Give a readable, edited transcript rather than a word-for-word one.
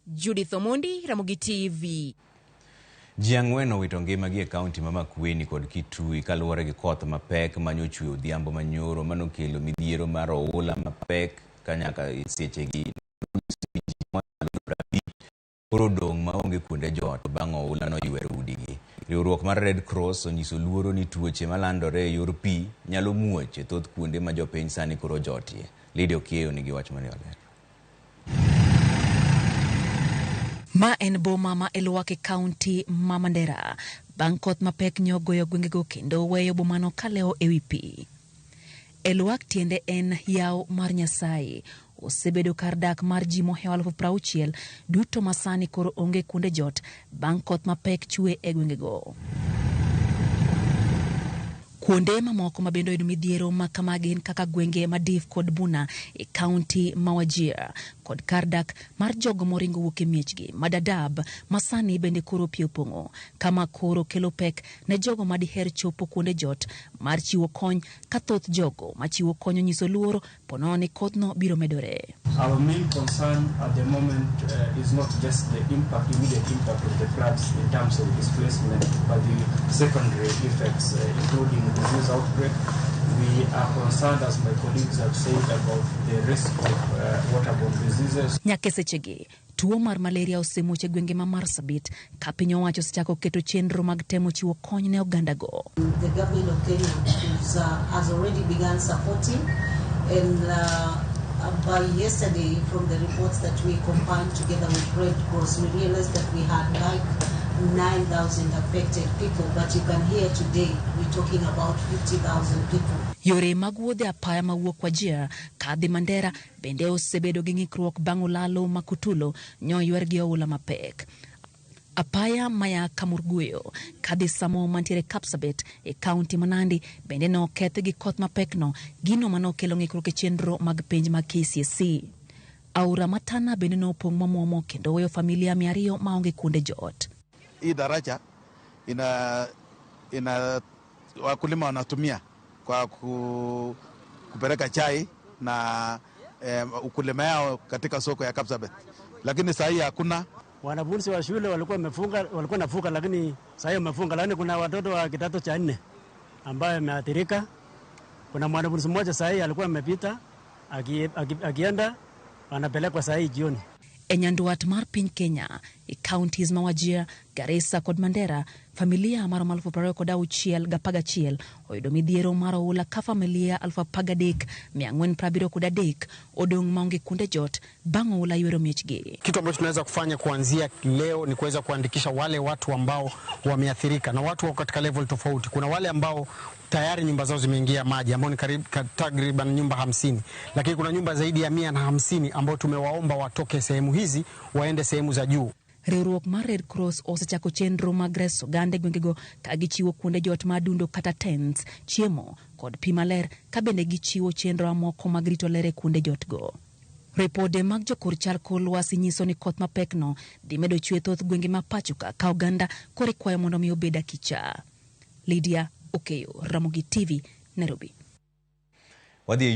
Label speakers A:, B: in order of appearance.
A: Judith Omondi, Ramogi TV.
B: Ji ang'wen owito ngimagi e kaunti ma Makueni kod Kitui kaluwore gi koth mapek manyochwe odhiambo manyoro manokelo midhiero mar oula mapek ka nyaka e sechegi ji mokalo 50 koro odong' maonge kuonde jot bang' oula noywero udigi. Riwruok mar Red Cross onyiso luoro ni tuoche malandore e yor pi nyalo muoch e thoth kuonde ma jopiny sani koro jotie. Lydia Okieyo nigi wach mane oler.
A: Ma en boma ma Elwak e kaunti ma Mandera bang' koth mapek nyogoyo gwengego kendo weyo bomano kalewo ewi pi. Elwak tiende en yawo mar Nyasaye. Osebedo kar dak mar ji mohewo 60,000 duto ma sani koro onge kuonde jot bang' koth mapek chwe e gwengego. Kuonde mamoko ma bende oyudo midhiero ma kama gin kaka gwenge ma Dif kod Buna e kaunti ma Wajir kod kar dak mar jogo moringo wuok e miechgi ma Dadaab ma sani bende koro pi opong'o kama koro kelo pek ne jogo ma diher chopo kuonde jot mar chiwo kony ka thoth jogo machiwo kony onyiso luoro ponono ni kodhno biro medore.
C: Our main concern at the moment is not just the impact, immediate impact of the floods in terms of displacement, but the secondary effects, including disease outbreak. We are concerned, as my colleagues have said, about the risk of waterborne diseases.
A: Nyaka e sechegi, tuo mar malaria osemuoch e gwenge ma Marsabit ka piny owacho osechako keto chenro mag temo chiwo kony ne ogandago.
D: The government of Kenya has already begun supporting, and by yesterday, from the reports that we compiled together with Red Cross, we realized that we had like 9,000 affected people, but you can hear today we're talking about 50,000 people.
A: Yore mag wuodhe apaya mawuok Wajir kadhi Mandera bende osebedo gi ng'ikruok bang' olalo ma Kutulo nyoywer gi oula mapek. Apaya maya Kamurguyo kadhi Samo mantiere Kapsabet e kaunti ma Nandi bende noketh gi koth mapekno, gino manokelo ng'ikruok e chenro mag penj mag KCSE. Aora ma Tana bende nopong' momuomo kendo weyo familia 200 maonge kuonde jot.
E: Hii daraja ina wakulima wanatumia kwa kupeleka chai na ukulima yao katika soko ya Kapsabet, lakini saa hii hakuna.
F: Wanafunzi wa shule walikuwa wamefunga, walikuwa nafuka, lakini saa hii wamefunga, lakini kuna watoto wa kidato cha 4 ambaye wameathirika. Kuna mwanafunzi mmoja saa hii alikuwa amepita akienda anapelekwa saa hii jioni.
A: E nyandwat mar piny Kenya, e counties ma Wajir, Garissa kod Mandera, familia maromo 26,011 oyudo midhiero mar oula ka familia 13,473 odong' maonge kuonde jot bang' oula ywero miechgi.
G: Kitu ambacho tunaweza kufanya kuanzia leo ni kuweza kuandikisha wale watu ambao wameathirika, na watu wako katika level tofauti. Kuna wale ambao tayari nyumba zao zimeingia maji ambao ni takriban nyumba 50, lakini kuna nyumba zaidi ya 150 ambao tumewaomba watoke sehemu hizi waende sehemu za juu.
A: Riwruok mar Red Cross osechako chenro mag reso oganda e gwengego ka gichiwo kuonde jot ma adundo kata tents, chiemo kod pi maler, ka bende gichiwo chenro mamoko mag rito ler e kuonde jotgo. Ripode mag jokor chal kor lwasi nyiso ni koth mapekno dhi medo chwe thoth gwenge ma pacho ka ka oganda koro ikwayo mondo mi obed akicha. Lydia Okeyo, Ramogi TV, Nairobi.
B: Wadhi e